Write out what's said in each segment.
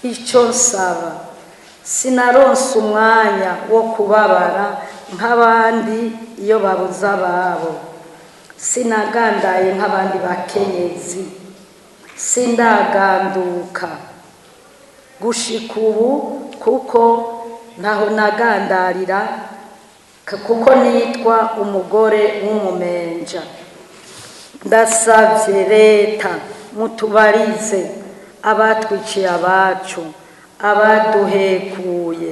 Icyo nsaba, sinaronse umwanya wo kubabara nk'abandi iyo babuze ababo, sinagandaye nk'abandi bakenyezi, sindaganduka gushika ubu kuko ntaho nagandarira, kuko nitwa umugore w'umumenja. Ndasavye leta mutubarize abatwiciye abacu, abaduhekuye.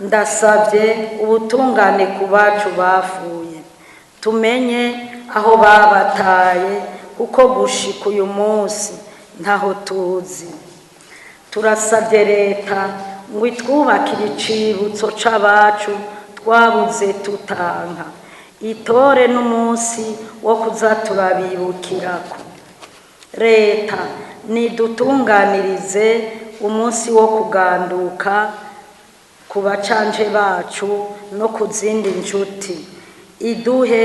Ndasavye ubutungane ku bacu bapfuye, tumenye aho babataye, kuko gushika uyu munsi ntaho tuzi. Turasavye leta ngo itwubakire icibutso c'abacu twabuze tutanka, itore n'umunsi wo kuza turabibukirako. Leta nidutunganirize umunsi wo kuganduka ku bacanje bacu no ku zindi nshuti, iduhe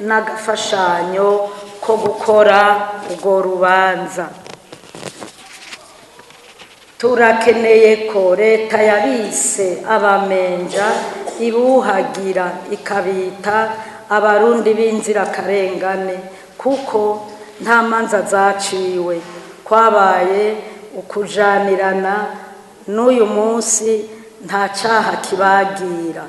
n'agafashanyo ko gukora urwo rubanza. Turakeneye ko leta yabise abamenja ibuhagira, ikabita Abarundi b'inzirakarengane, kuko nta manza zaciwe, kwabaye ukujanirana, n'uyu munsi nta caha kibagira.